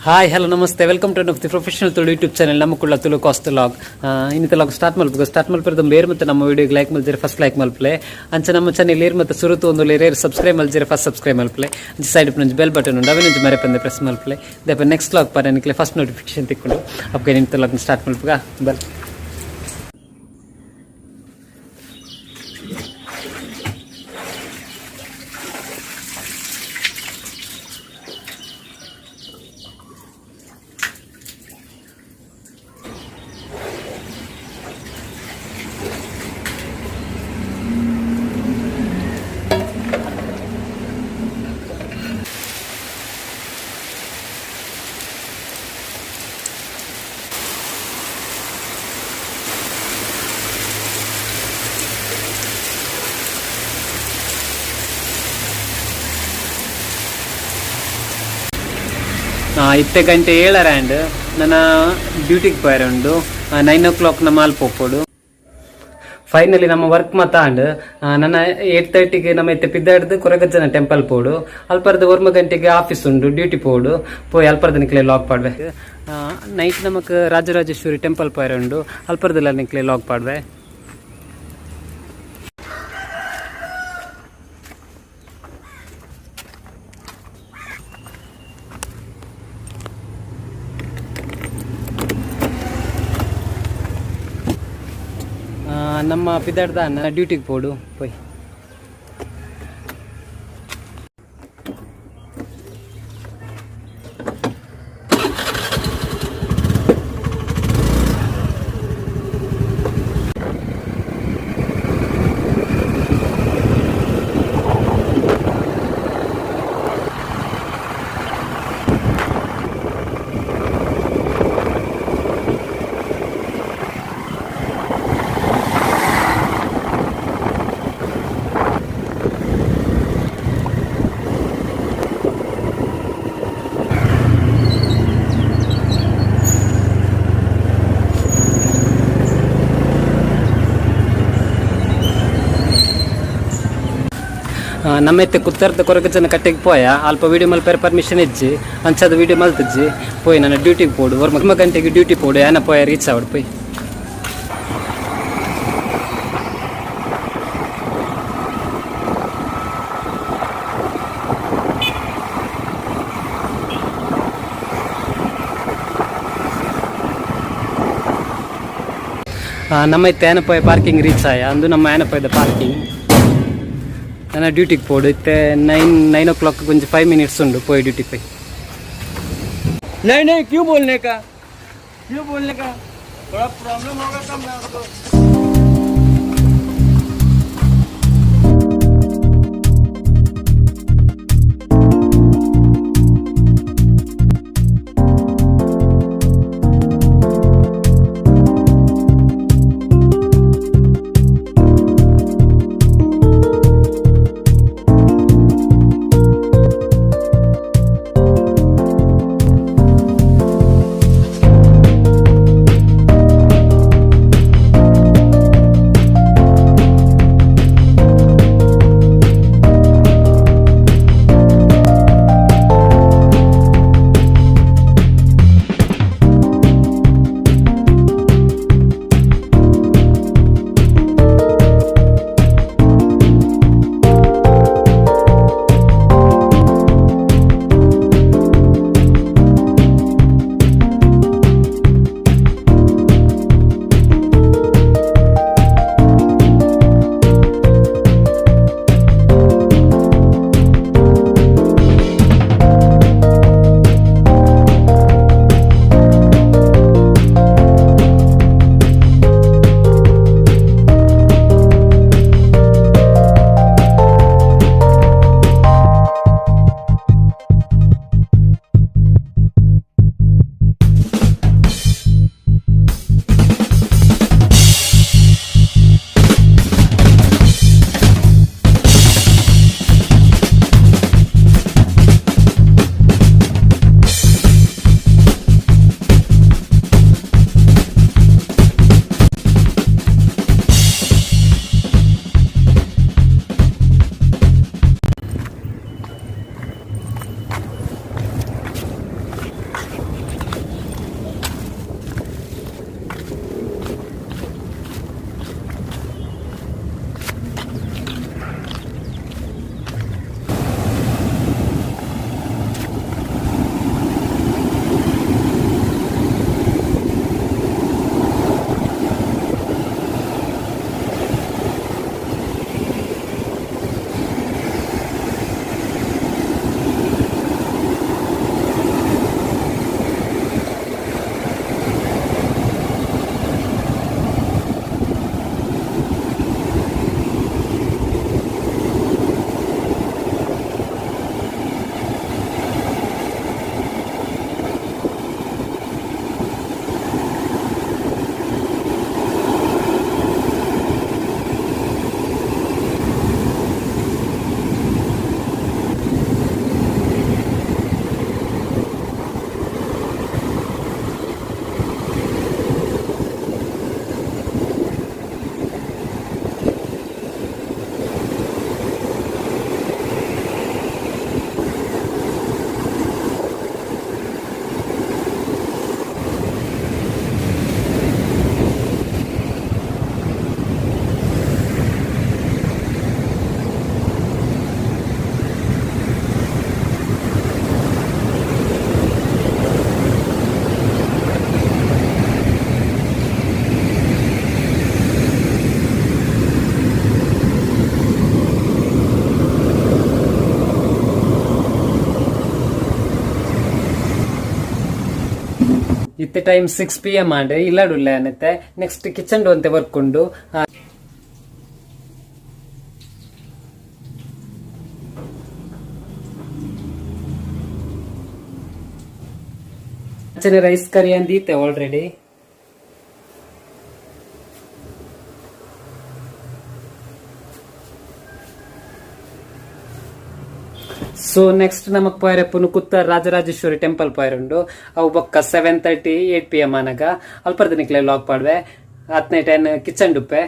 Hi hello namaste, welcome to of the professional Tulu YouTube channel. ನಮ್ಮ ಕುಳ್ಳ ತುಳು ಕಾಸ್ಟ್ vlog. ಇನ್ನಿತ ಲಾಗ್ ಸ್ಟಾರ್ಟ್ ಮಲ್ಪುಗ. ಸ್ಟಾರ್ಟ್ ಮಲ್ಪದ ಬೇರೆ ಮತ್ತೆ ನಮ್ಮ ವಿಡಿಯೋಗೆ ಲೈಕ್ ಮಲ್ದಿರ ಫಸ್ಟ್ ಲೈಕ್ ಮಲ್ಪಲೆ. ಅಂಚ ನಮ್ಮ ಚಾನೆಲ್ ಏರ್ ಮತ್ತೆ ಸುರುತು ಒಂದು ಲೇರ್ ಸಬ್ಸ್ಕ್ರೈಬ್ ಮಲ್ದಿರ ಫಸ್ಟ್ ಸಬ್ಸ್ಕ್ರೈಬ್ ಮಲ್ಪಲೆ. ಅಂಚ ಸೈಡ್ ನಂಜು ಬೆಲ್ ಬಟನ್ ಉಂಡು, ಅವೇನಂಜು ಮರೆ ಪಂದೆ ಪ್ರೆಸ್ ಮಲ್ಪಲೆ. ದಪ್ಪ ನೆಕ್ಸ್ಟ್ ಲಾಗ್ ಪರ ನಿಕ್ಲೆ ಫಸ್ಟ್ ನೋಟಿಫಿಕೇಶನ್ ತಿಕ್ಕೊಂಡು. ಅಪ್ಪ ನಿಂತ ಲಾಗ್ ಸ್ಟಾರ್ಟ್ ಮಲ್ಪುಗ ಬಲ್. ಇತ್ತೆ ಗಂಟೆ 7 ಆ್ಯಂಡ್ ನನ್ನ ಡ್ಯೂಟಿಗೆ ಪೋಯರೆ ಉಂಡು. 9 ಓ ಕ್ಲಾಕ್ ನಮ್ಮ ಅಲ್ಪ ಪೋಪೋಡು. ಫೈನಲಿ ನಮ್ಮ ವರ್ಕ್ ಮತ್ತಾಂಡ್. ನನ್ನ 8:30ಗೆ ನಮ್ಮ ಇತ್ತೆ ಪಿದ್ದಾಡ್ದು ಕೊರಗಜ್ಜನ ಟೆಂಪಲ್ ಪೋಡು. ಅಲ್ಪರ್ದ 9 ಗಂಟೆಗೆ ಆಫೀಸ್ ಉಂಡು, ಡ್ಯೂಟಿ ಪೋಡು. ಪೋಯ್ ಅಲ್ಪರ್ದ ನಿಕ್ಲೆ ಲಾಗ್ ಪಾಡ್ವೆ. ನೈಟ್ ನಮಕ್ ರಾಜರಾಜೇಶ್ವರಿ ಟೆಂಪಲ್ ಪೋಯರೆ ಉಂಡು, ಅಲ್ಪರ್ದೆಲ್ಲ ನಿಕ್ಲೆ ಲಾಗ್ ಪಾಡ್ವೆ. ನಮ್ಮ ಪಿದಾಡ್ದ ಡ್ಯೂಟಿಗೆ ಪೋಡು ಪೋಯ್. ನಮ್ಮ ಇತ್ತೆ ಕುತ್ತರ್ದ ಕೊರಗಜ್ಜನ ಕಟ್ಟೆಗೆ ಪೋಯ. ಅಲ್ಪ ವೀಡಿಯೋ ಮಲ್ಪೆರೆ ಪರ್ಮಿಷನ್ ಇಜ್ಜಿ, ಅಂಚಾದ ವೀಡಿಯೋ ಮಲ್ತಜ್ಜಿ. ಪೋಯ್ ನನ್ನ ಡ್ಯೂಟಿಗೆ ಪೋಡು. 9 ಗಂಟೆಗೆ ಡ್ಯೂಟಿ ಪೋಡು. ಏನ ಪೋಯ ರೀಚ್ ಆವಡ್ ಪೋಯ್. ನಮ್ಮ ಇತ್ತೆ ಏನಪೋಯ ಪಾರ್ಕಿಂಗ್ ರೀಚ್ ಆಯ. ಅಂದು ನಮ್ಮ ಏನಪೋಯದ ಪಾರ್ಕಿಂಗ್. ನನ್ನ ಡ್ಯೂಟಿಗೆ ಪೋಡು. ಇತ್ತೆ ನೈನ್ ನೈನ್ ಓ ಕ್ಲಾಕ್ ಕೊಂಚ 5 ಮಿನಿಟ್ಸ್ ಉಂಡು. ಪೋಯ್ ಡ್ಯೂಟಿ ಪೋಯ್. नहीं नहीं, क्यों बोलने का, क्यों बोलने का? थोड़ा प्रॉब्लम होगा तब मैं आपको ಇತ್ತೆ ಟೈಮ್ 6 PM and ಇಲ್ಲಡುಲ್ಲ ಅನ್ನತ್ತೆ. ನೆಕ್ಸ್ಟ್ ಕಿಚನ್ ಒಂತೆ ವರ್ಕ್ ಉಂಡು. ಅಂಚನೆ ರೈಸ್ ಕರಿ ಅಂದೀತೆ ಆಲ್ರೆಡಿ. ಸೊ ನೆಕ್ಸ್ಟ್ ನಮಕ್ ಪೋಯರೆಪ್ಪುನು ಕುತ್ತ ರಾಜರಾಜೇಶ್ವರಿ ಟೆಂಪಲ್ ಪೋಯರುಂಡು. ಅವು ಬೊಕ್ಕ 7:30, 8 PM ಆನಗ ಅಲ್ಪರ್ದ ನಿಕ್ಲೆ ಲಾಕ್ ಪಾಡ್ವೆ. ಹತ್ತನೇ ಟೆನ್ ಕಿಚನ್ ಡುಪ್ಪೆ.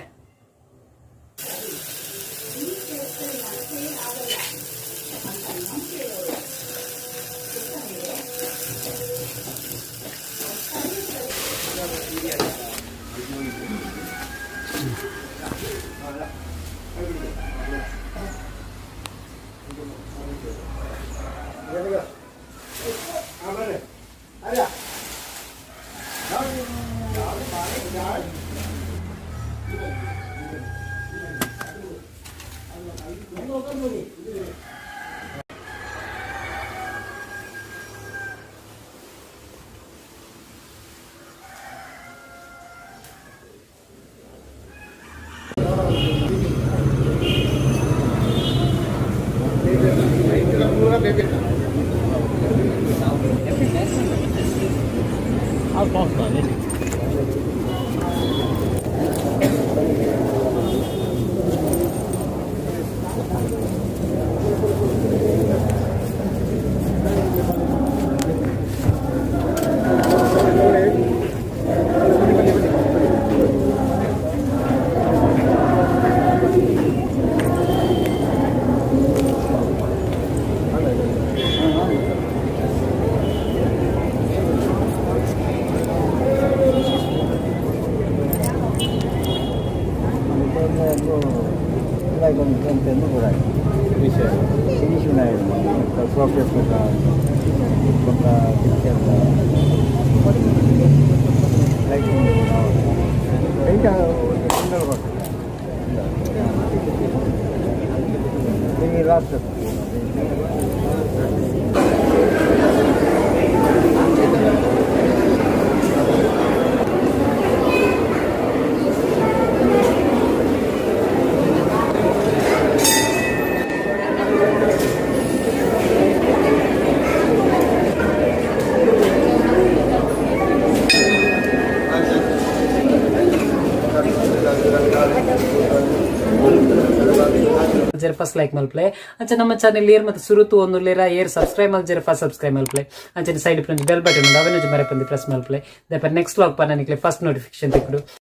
ಜರ ಫಸ್ಟ್ ಲೈಕ್ ಮಲ್ಪ್ಲೆ. ಅಂಚೆ ನಮ್ಮ ಚಾನೆಲ್ ಏರ್ ಮತ್ತೆ ಸುರುತು ಒಂದು ಲೇರ ಏರ್ ಸಬ್ಸ್ಕ್ರೈಬ್ ಮಲ್ ಜರ ಫಸ್ಟ್ ಸಬ್ಸ್ಕ್ರೈಬ್ ಮಲ್ಪ್ಲೆ. ಅಂಚೆ ಸೈಡ್ ಫ್ರೆಂಡ್ಸ್ ಬೆಲ್ ಬಟನ್ ಉಂಡು, ಅವನ ಮರೆ ಪಂದಿ ಪ್ರೆಸ್ ಮಲ್ಪ್ಲೆ. ದಪ್ಪ ನೆಕ್ಸ್ಟ್ ವ್ಲಾಗ್ ಪನ್ನ ನಿಕ್ಲೆ ಫಸ್ಟ್ ನೋಟಿಫಿಕೇಶನ್ ತಿಕ್ಕುಡು.